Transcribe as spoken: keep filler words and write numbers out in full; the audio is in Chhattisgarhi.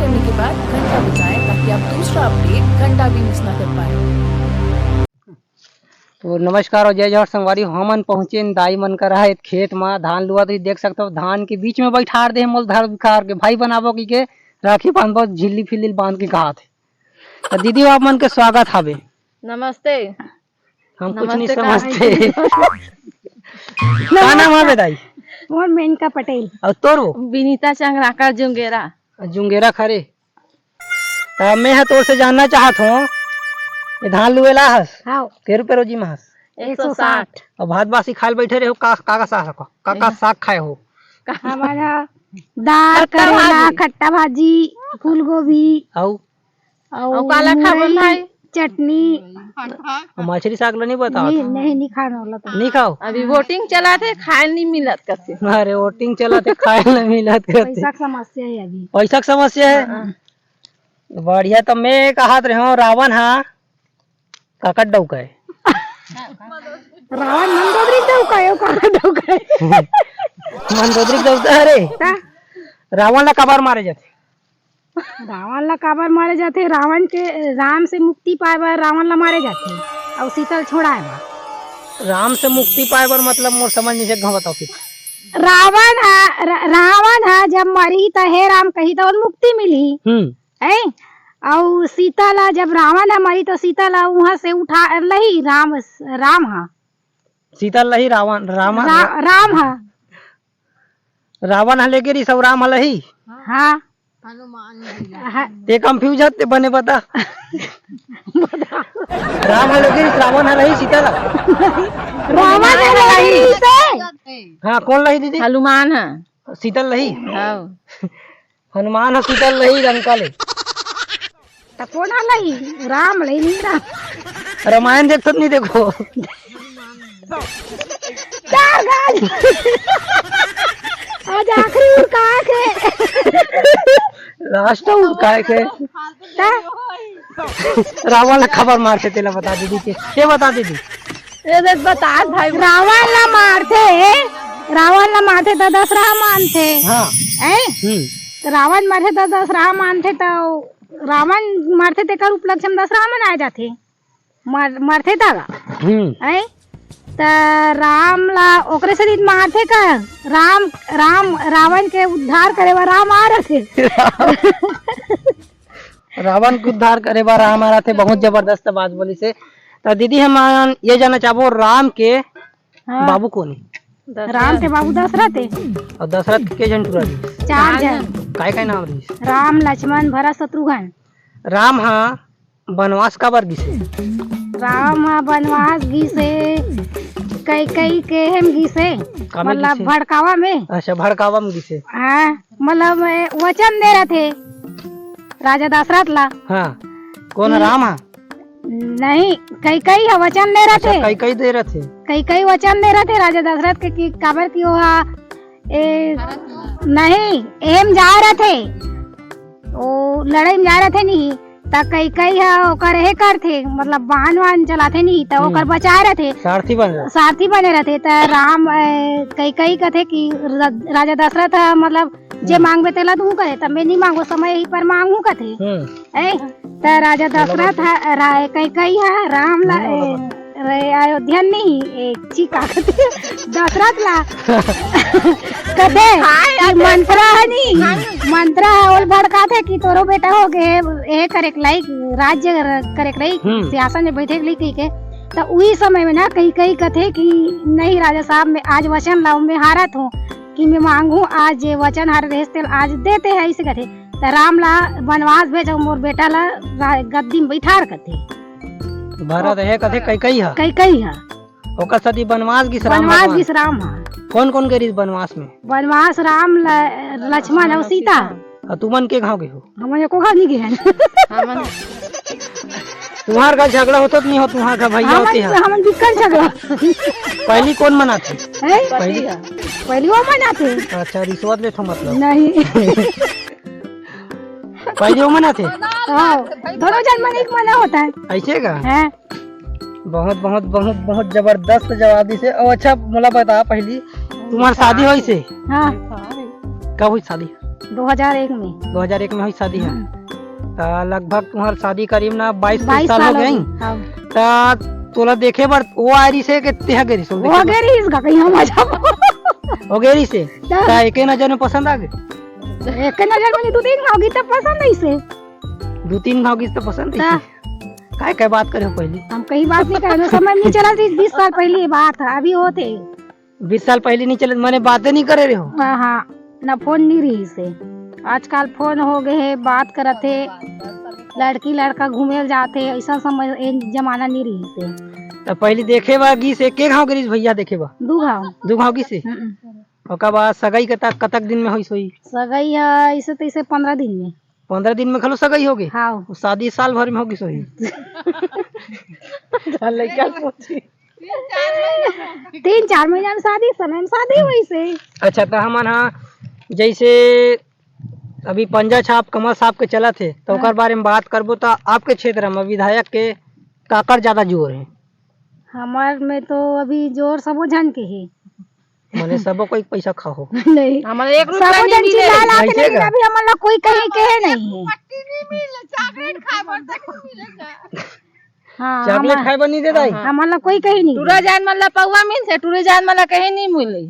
करने के बाद घंटा बजाएं, ताकि आप दूसरा अपडेट घंटा भी मिस ना कर पाए। तो नमस्कार और जय जोहार संगवारी हो। हमन पहुंचे दाई मन करा एक खेत मा धान लुआ, तो देख सकते हो धान के बीच में बैठार दे हे मोल धर बिखार के, भाई बनाबो की के राखी बांधबो, झिल्ली फिल्ली बांध के कहा थे। तो दीदी हो, आप मन के स्वागत हावे। नमस्ते। हम कुछ नहीं नमस्ते, समझते। का नाम हवे दाई? मोर मेनका पटेल। और तोर वो? विनीता चंद्राकर जुंगेरा। जुंगेरा खरे। त मैं ह तोर से जानना चाहत हूँ, ये धान लुएला हस? हाँ। के रुपये रोजी में हस? एक सौ साठ। और भात बासी खाल बैठे रहे हो, का, का, का साग का, का, का साग खाए हो? हमारा दाल, खट्टा करेला, भाजी। खट्टा भाजी, फूल गोभी। अउ? अउ अउ काला खाबो मुरई, भाई? चटनी। अउ मछरी साग ल नहीं बताओ? नहीं, नहीं, नहीं खाना वाला तो। नहीं खाओ? अभी वोटिंग चला थे, खाए नहीं मिलत कथे। अरे, वोटिंग चला थे, खाए नहीं मिलत कथे। पैसा की समस्या है अभी। पैसा की समस्या है? हाँ। बढ़िया, तो मैं कहत रहे हूँ, रावण हा काकर डौका है? रावण मंदोदरी डौका है, काकर डौका है? मंदोदरी डौका है रे। ता? रावण ला काबर मारे जाथे? रावण ला काबर मारे जाथे? रावण के, राम से मुक्ति पाए बर रावण ला मारे जाथे, अउ सीता ल छोड़ाए बर। राम से मुक्ति पाए बर मतलब मोर समझ नहीं से, घाव बताओ फिर। रावण ह, र-, रावण ह जब मरही त हे राम कही त ओला मुक्ति मिलही। हम्म। है? अउ सीता ला जब रावण ह मरही त सीता ला उहाँ से उठा लही राम, राम ह। सीता लही रावण, राम रा-, राम ह। रावण ह लेगे रिहिस अउ राम ह लही? हाँ। हाँ। ते कंफ्यूज हस ते बने बता। राम ह लेगे रिहिस, रावण ह लही सीता ला? रावण ह लही से। हाँ, कौन लही दीदी? हनुमान ह। सीता लही? हाँ। हनुमान ह सीता लही लंका ले। त कोन ह लही? राम लही, नहीं राम। रामायण देखत नहीं देखो। चार गाल। आज आखिरी उड़काए के। लास्ट उड़काए के। ता? रावण ला काबर मारथे तेला बता दीदी के, के बता दीदी। ये देख बता भाई। रावण ला मारथे, रावण ला मारथे त दशरहा मानथे। हाँ। हैं? हम्म। त रावण मरथे त दशरहा मानथे, त रावण मरथे तेकर उपलक्ष्य में दशरहा मनाए जाथे। मर-, मरथे त गा। हम्म। हैं? त राम ला ओकरे सरीर मारथे का? राम, राम, रावण के उद्धार करे बर राम आ रथे। रावण के उद्धार करे बर राम आ रथे। बहुत जबरदस्त बात बोलिस हे। त दीदी, हम ये जानना चाहबो, राम के हाँ। बाबू कोन हे? राम के बाबू दशरथ हे। अउ दशरथ के के झन टूरा रिहिस? चार झन। काय काय नाम रिहिस? राम, लक्ष्मण, भरत, शत्रुघ्न। राम ह बनवास काबर गिस हे? राम ह बनवास गिस हे, कैकई के हेम गिस हे, काबर मतलब गिस हे? भड़कावा में। अच्छा, भड़कावा में गिस हे। हाँ, मतलब ए, वचन दे रथे राजा दशरथ ला। हाँ, कोन ह? हम्म। राम ह? नहीं, कैकई ह वचन दे अच्छा, रथे। कैकई दे रथे। कैकई वचन दे रथे राजा दशरथ के कि काबर कि ओहा ए, नहीं, एम जा रथे, ओ लड़ाई में जा रथे नहीं, त कैकई ह ओकर हे करथे, मतलब बान वान चलाथे नहीं, त हम्म। ओकर बचाए रथे। सारथी बने रथे। सारथी बने रथे, त राम, ए, कैकई कथे कि र-, राजा दशरथ ह, मतलब जे हम्म। मांगबे तेला दूँ कहे, त मैं नहीं मांगो, समय ही पर मांगू कथे। हम्म। ए, त राजा दशरथ ह, रा-, कैकई ह राम ला, ए, रे, अयोध्या नहीं, ए, ची का कथे, दशरथ ला। कथे, हाय, कि अयोध्या। मंत्रा ह नी, हाँ। मंत्रा ह ओल भड़काथे कि तोरो बेटा हो गे, ए करे के लाइक, राज्य र-, करे के लाइक, हम्म। सिंहासन में बैठे के लाइक कहि के। त उही समय में ना कैकई कथे कि नहीं राजा साहब, मैं आज वचन लाऊं, मैं हारत हूँ कि मैं मांगू आज, जे वचन हारे रहिस तेल आज देते हैं, ऐसे कथे। त राम ला बनवास भेजो, मोर बेटा ला रा-, गद्दी में बैठार कथे। भरत हे कथे कैकई ह। कैकई ह। ओकर सती बनवास गिस राम बनवास भगवान। गिस राम ह। कौन कौन गे रिहिस बनवास में? बनवास राम ल-, लक्ष्मण अउ सीता। अउ तुमन के घाव गे हो? हमन एको घाव नहीं गे हन। हमन तुहार घर झगड़ा होत नहीं हो, तुहार घर भैया हमन, होते हैं। हमन बिकट झगड़ा। पहली कौन मनाथे? हैं? पहली? पहली वो मनाथे। अच्छा, रिश्वत लेथो मतलब? नहीं। पहली वो मनाथे? हाँ, दोनों जन मन एक मना होता है। ऐसे का? हैं? बहुत, बहुत, बहुत, बहुत जबरदस्त जवाब दिस हे। ओ अच्छा, मोला बता पहली, तुम्हार शादी होइस हे? हाँ। कब होइस शादी? दो हज़ार एक में। दो हज़ार एक में होइस शादी ह। हम्म। त लगभग तुम्हर शादी करीब ना बाईस तेईस बाईस साल हो साल हो गए। गए। हाँ। त तोला देखे बर वो आय रहिस हे कि तेहा गे रहिस? वो गे रहिस का कहीं हम आ जाबो। वो गे रहिस हे? त त एके नजर में पसंद आ गे? एके नजर में नहीं, दू तीन घाव गिस त पसंद आइस हे। दू तीन घाव गिस त पसंद आइस त हे? काय काय बात करे हो पहली? हम कहीं बात नहीं करे, समय नहीं चला, बीस साल पहली बात है, अभी होते। बीस साल पहली नहीं चले, मैंने बातें नहीं करे रहे हो। हाँ, हाँ, ना फोन नहीं रहिस हे। आजकल फोन हो गए हे, बात करत हे, लड़की लड़का घूमे ल जात हे, ऐसा समय, ए जमाना नहीं रहिस हे। त पहली देखे बर गिस हे, के घाव गे रहिस भैया देखे बर? दू घाव। दू घाव गिस हे? हम्म। ओकर बाद सगाई कतक, कतक दिन में होइस होही? सगाई है ऐसे तैसे पन्द्रह दिन में। पन्द्रह दिन में घलो सगाई हो गे? हाँ। वो शादी साल भर में हो गिस होही। लइका सोची। तीन चार महीना में शादी, समय में शादी वैसे। अच्छा, त हमन हा जैसे अभी पंजा छाप, कमर छाप के चलत हे, त हाँ। ओकर बारे में बात करबो, त आपके क्षेत्र में विधायक के काकर ज्यादा जोर हे? हमर में तो अभी जोर सबो झन के हे। माने सबो कोई पैसा खाहो। नहीं। हमन एक रुपया सबो नहीं झन मिले। चिल्ला ला के ऐसे लेकिन का? अभी हमन ला कोई कहीं कहे नहीं है। पट्टी नहीं मिले, चॉकलेट खाए बर तक नहीं मिले का? हाँ, चॉकलेट हमन, खाए बर नहीं दे दाई? हमन ला कोई कहीं नहीं टूरा दे। जान मन ला पौवा मिलथे, टूरी जान मन ला कहीं नहीं मिले।